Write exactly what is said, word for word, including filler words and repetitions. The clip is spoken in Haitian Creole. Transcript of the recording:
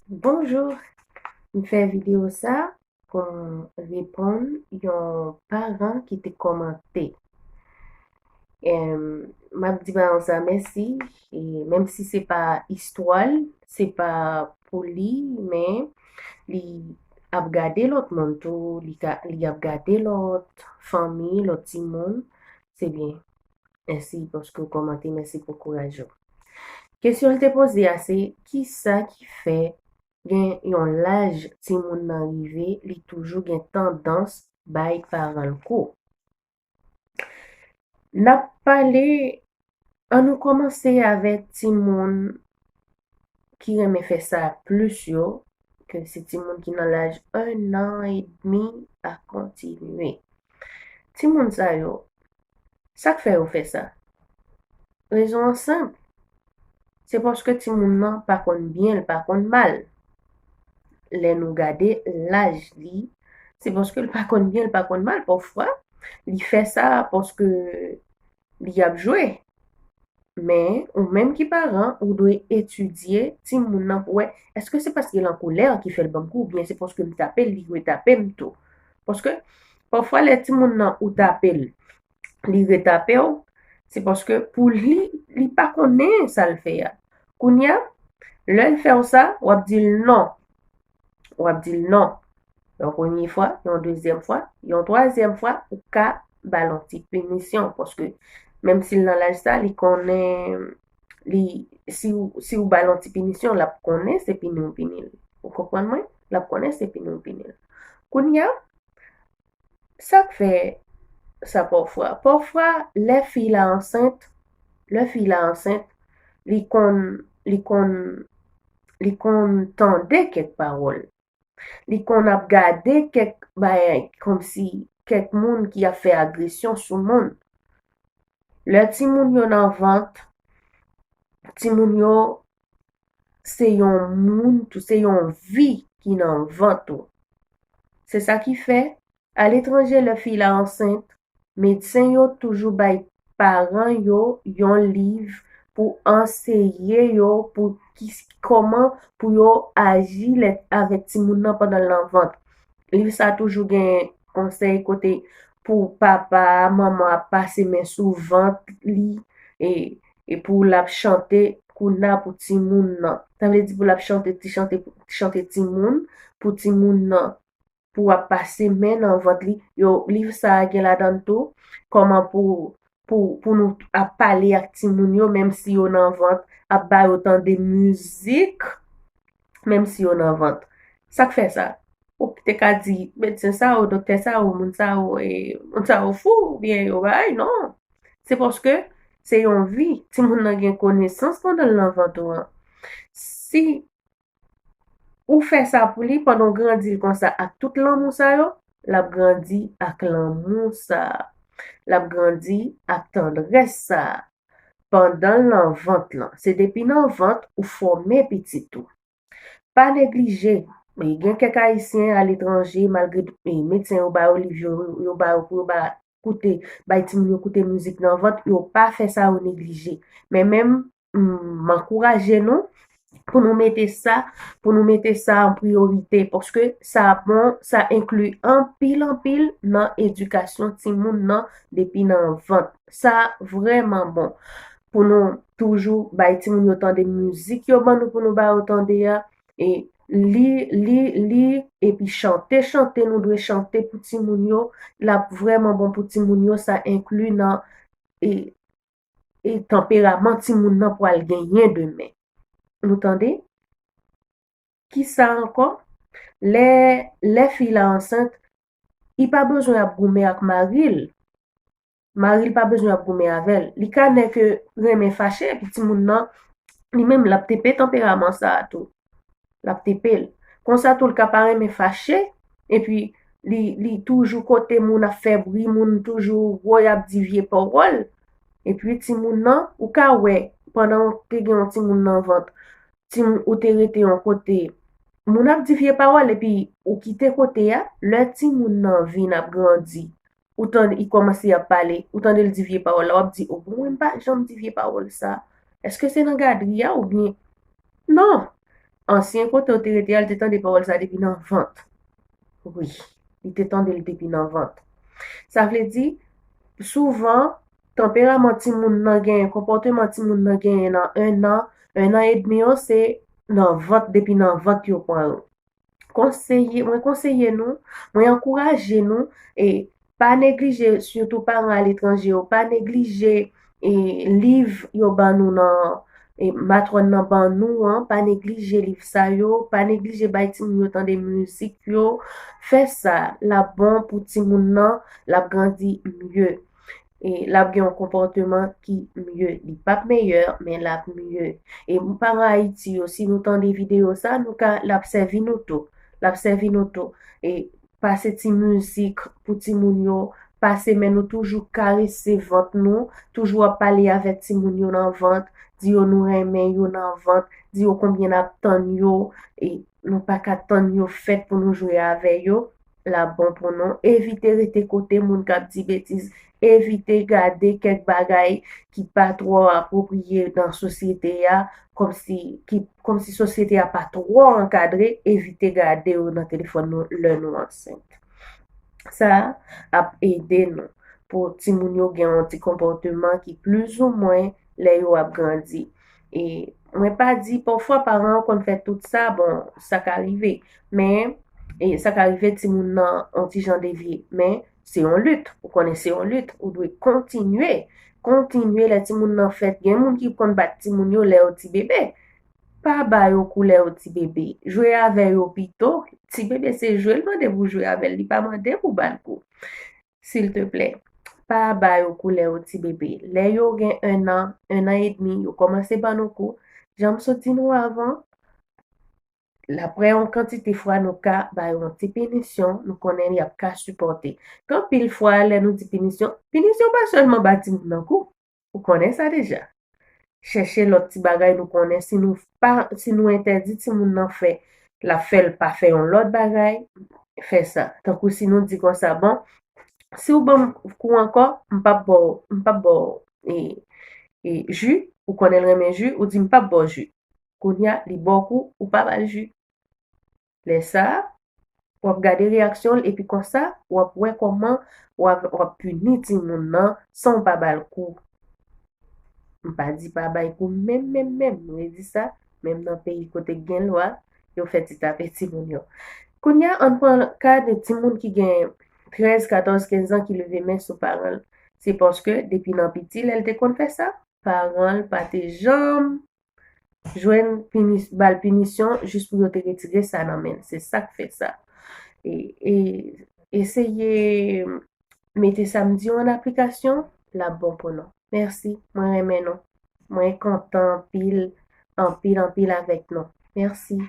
Bonjou! M fè videyo sa pou m reponn yon paran ki te kòmante. Em, m ap di paran sa mèsi, e menm si se pa istwa l, se pa pou li, men li ap gade lòt moun tou, li ka, li ap gade lòt fanmi, lòt timoun, se byen. Mèsi paske w kòmante, mèsi pou kouraj ou. Kesyon l te poze a se, kisa ki fè gen yon laj timoun nan rive, li toujou gen tandans bay paran l kou? N ap pale, ann nou kòmanse avèk timoun ki renmen fè sa plis yo, ke se timoun ki nan laj en an edmi a kontinye. Timoun sa yo, sa k fè yo fè sa? Rezon an senp. Se paske timoun nan pa konn byen, l pa konn mal. Lè nou gade laj li, se paske l pa konn byen, l pa konn mal. Pafwa, li fè sa paske li ap jwe. Men, ou menm ki paran, ou dwe etidye timoun nan pou wè, èske se paske l an kolè ki fè l ban m kou, oubyen se paske m tape l, li retape m tou? Paske, pafwa, lè timoun nan ou tape l, li retape w, se paske pou li, li pa konnen sa l fè a. Kounye a, lè l fè w sa, w ap di l non. W ap di l non. Yon premye fwa, yon dezyèm fwa, yon twazyèm fwa, ou ka ba l yon ti pinisyon. Paske menm si l nan laj sa, li konnen, li, si w, si w ba l yon ti pinisyon, l ap konnen se pini w pini l. Ou konprann mwen? L ap konnen se pini w pini l. Kounye a, sa k fè sa pafwa? Pafwa, lè fi la ansent, lè fi la ansent, li konn, li konn, li konn tande kèk pawòl. Li konn ap gade kèk bagay, kòmsi kèk moun ki ap fè agresyon sou moun. Lè timoun yo nan vant, timoun yo se yon moun tou, se yon vi ki nan vant ou. Se sa ki fè, aletranje, lè fi la ansent, medsen yo toujou bay paran yo yon liv pou anseye yo pou ki, kòman pou yo aji lè, avèk timoun nan pandan l nan vant. Liv sa toujou gen konsèy kote pou papa a, manman ap pase men sou vant li, e, e pou l ap chante kouna pou timoun nan. Sa vle di pou l ap chante ti chante, chante timoun pou timoun nan. Pou w ap pase men nan vant li. Yo, liv sa a gen ladan l tou kòman pou, pou, pou nou ap pale ak timoun yo, menm si yo nan vant, ap ba yo tande mizik, menm si yo nan vant. Sa k fè sa? Ou te ka di, medsen sa yo, doktè sa yo, moun sa yo, e, moun sa yo fou, oubyen yo bagay, non. Se paske se yon vi. Timoun nan gen konesans pandan l nan vant ou an. Si ou fè sa pou li, pandan w grandi l konsa ak tout lanmou sa yo, l ap grandi ak lanmou sa a. L ap grandi ak tandrès sa a. Pandan l nan vant lan. Se depi nan vant ou fòme pitit ou. Pa neglije. E gen kèk Ayisyen aletranje, malgre, e, medsen yo ba yo liv yo, yo ba yo pou yo ba koute, bay timoun yo koute mizik nan vant, yo pa fè sa, yo neglije. Men menm, m, m ankouraje nou pou nou mete sa, pou nou mete sa an priyorite, paske sa bon, sa enkli anpil, anpil nan edikasyon timoun nan depi nan vant. Sa vrèman bon pou nou toujou bay timoun yo tande mizik yo ban nou pou nou ba yo tande a, e li, li, li, epi chante, chante, nou dwe chante pou timoun yo. L ap vrèman bon pou timoun yo, sa enkli nan, e, e tanperaman timoun nan pral genyen demen. Nou tande? Kisa ankò? Lè, lè fi la ansent, li pa bezwen ap goumen ak mari l. Mari l pa bezwen ap goumen avè l. Li ka nèke renmen fache, epi timoun nan, li menm, l ap tepe tanperaman sa a tou. L ap tepe l. Konsa tou, l ka pa renmen fache, epi li, li toujou kote moun ap fè bri, moun toujou woy ap di vye pawòl. Epi timoun nan, ou ka wè, pandan w te gen yon timoun nan vant, timoun, ou te rete yon kote, moun ap di vye pawòl, epi ou kite kote a, lè timoun nan vin ap grandi, ou tande, li kòmanse ap pale, ou tande l di vye pawòl la, w ap di, o bon, mwen m pa janm di vye pawòl sa. Èske se nan gadri a oubyen? Non. ansyen kote w te rete a, li te tande pawòl sa depi nan vant. Wi, li te tande l depi nan vant. Sa vle di, souvan, tanperaman timoun nan genyen, konpòteman timoun nan genyen nan en an, en an edmi yo, se nan vant, depi nan vant yo pran yo. Konseye, mwen konseye nou, mwen ankouraje nou, e pa neglije, sitou paran aletranje yo, pa neglije e liv yo ban nou nan, e matwòn nan ban nou an, pa neglije liv sa yo, pa neglije bay timoun yo tande mizik yo. Fè sa, l ap bon pou timoun nan, l ap grandi mye. E l ap gen yon konpòteman ki mye. Li p ap meyè, men l ap mye. E paran Ayiti yo, si nou tande videyo sa, nou ka, l ap sèvi nou tou. L ap sèvi nou tou. E pase ti mizik pou timoun yo, pase men nou toujou karese vant nou, toujou ap pale avèk timoun yo nan vant, di yo nou renmen yo nan vant, di yo konbyen n ap tann yo, e nou pa ka tann yo fèt pou nou jwe avè yo, l ap bon pou nou. Evite rete kote moun k ap di betiz, evite gade kèk bagay ki pa twò apwopriye nan sosyete a, kòmsi, ki, kòmsi sosyete a pa twò ankadre, evite gade yo nan telefòn nou lè nou ansent. Sa ap ede nou pou timoun yo gen yon ti konpòteman ki plizoumwen lè yo ap grandi. E mwen pa di, pafwa paran an konn fè tout sa, bon, sa ka rive. Men, e sa ka rive timoun nan yon ti jan devye. Men, se yon lit, ou konnen se yon lit, ou dwe kontinye. Kontinye lè timoun nan fèt. Gen moun ki konn bat timoun yo lè yo ti bebe. Pa ba yo kou lè yo ti bebe. Jwe avè yo pito. Ti bebe se jwe l mande pou jwe avè l, li pa mande pou ba l kou. Silteplè, pa ba yo kou lè yo ti bebe. Lè yo gen en an, en an edmi, yo kòmanse ban nou kou. Jan m sot di nou avan, aprè yon kantite fwa nou ka ba yo yon ti pinisyon, nou konnen y ap ka sipòte. Gen anpil fwa lè nou di pinisyon, pinisyon pa sèlman ba timoun nan kou. Ou konnen sa deja. Chèche lòt ti bagay nou konnen si nou pa, si nou entèdi timoun nan fè, l ap fè l pa fè yon lòt bagay, fè sa. Tankou si nou di konsa, bon, si w ban m kou ankò, m p ap ba w, m p ap ba w, e, e, ji, ou konnen l renmen ji, ou di m p ap ba w ji. Kounye a, li ba w kou, ou pa ba l ji. Lè sa a, w ap gade reyaksyon l, epi konsa, w ap wè kòman w ap, w ap pini timoun nan san w pa ba l kou. M pa di pa bay kou menm, menm, menm. Nou redi sa, menm nan peyi kote k gen lwa, yo fè ti tape timoun yo. Kounye a, ann pran ka de timoun ki gen trèz, katòz, kenz an ki leve men sou paran l. Se paske, depi nan piti, lè l te konn fè sa, paran l pa te janm jwenn pinis-, ba l pinisyon jis pou yo te retire sa nan men l. Se sa k fè sa. E, e eseye mete sa m di yo an aplikasyon, l ap bon pou nou. Mèsi. Mwen renmen nou. Mwen kontan anpil, anpil, anpil avèk nou. Mèsi.